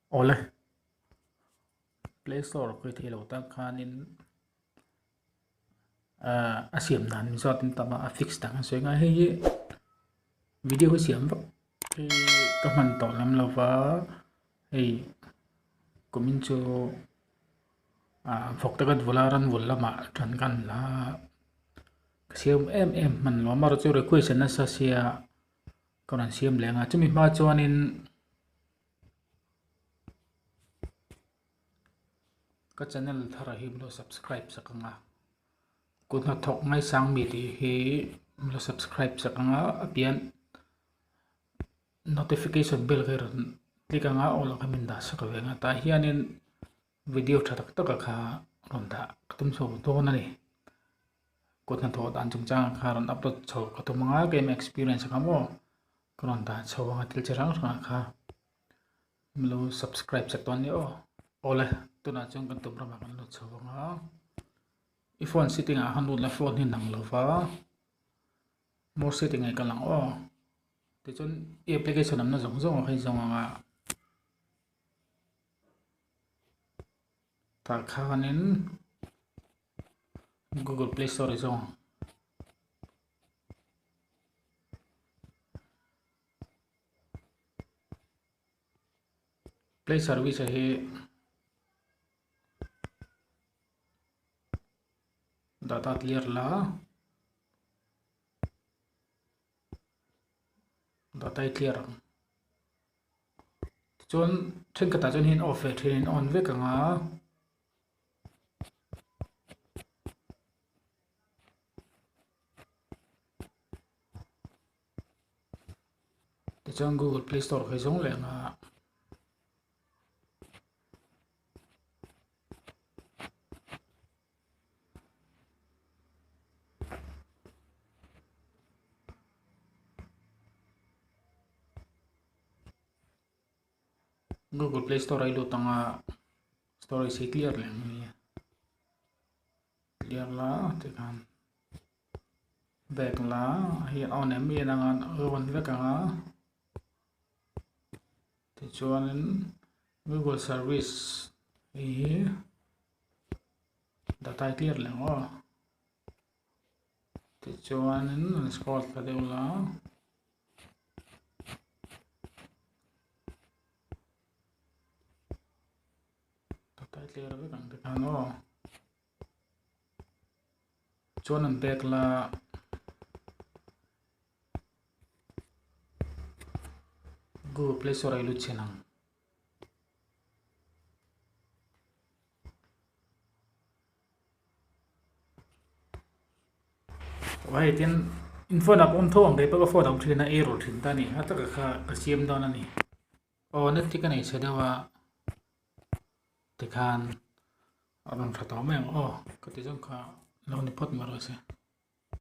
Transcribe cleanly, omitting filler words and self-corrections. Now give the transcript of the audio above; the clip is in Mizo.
Awle, Play Store khawi thei lo tak khanin ah a siam dan min zawt in tam a, a fix dan an sawi ngai hei hi video hi siam vak hi ka hman tawh lem lo va hei kumin chu ah vawk te kan vul a ran vul lamah tan kan la ka siam em em hman lo amaherawhchu request a nasa sia ka rawn siam leh ang a chumi hma chuanin. Ka channel thar ah hi min lo subscribe sak ang a kut hnathawk ngaisang mi tih hi min lo subscribe sak ang a a pian notification bell kha i rawn click ang a aw kha min dah sak ve ang a tah hianin video tha tak tak a kha rawn dah ka tum chho dawn a ni kut hnathawh dan chungchang ah kha rawn upload chho ka tum ang a keimah experience kha maw ka rawn dah chho ang a thil chi hrang hrang ah kha. Min lo subscribe chak dawn nia aw. Awle tunah chuan kan tum ramah kan lut chho ang a. I phone setting ah khan lut la phone hi nang lo va. More setting ah i kal ang aw. Tichuan i application awmna zawng zawng ah kha i zawng ang a. Tah khanin Google Play Store i zawng ang. Play service hi data clear la data hi clear ang tichuan thenkhatah chuan hian off ve thin on vek ang a. Tichuan Google Play Store khi zawng leh ang a. Google Play Store a i lut ang a storage hi clear leh ang a. Clear la tikhan back la hei on em em ang a on vek ang a tichuanin google service hei hi data hi clear leh ang aw tichuanin an scroll thla deuh la. Data hi clear vek ang tikhan aw. Chuan an bag la Google Play Store ah i lut chhin ang. Hei tin in phone ah pawh awm tho ang kei pawh ka phone ah awm thin a error thin ta a ni a taka kha ka siam dawn a ni. Aw net hi ka nei chhe deuh a tikhan a rawn tha tawh mai ang aw ka ti zawng kha lo ni phawt mai rawh se.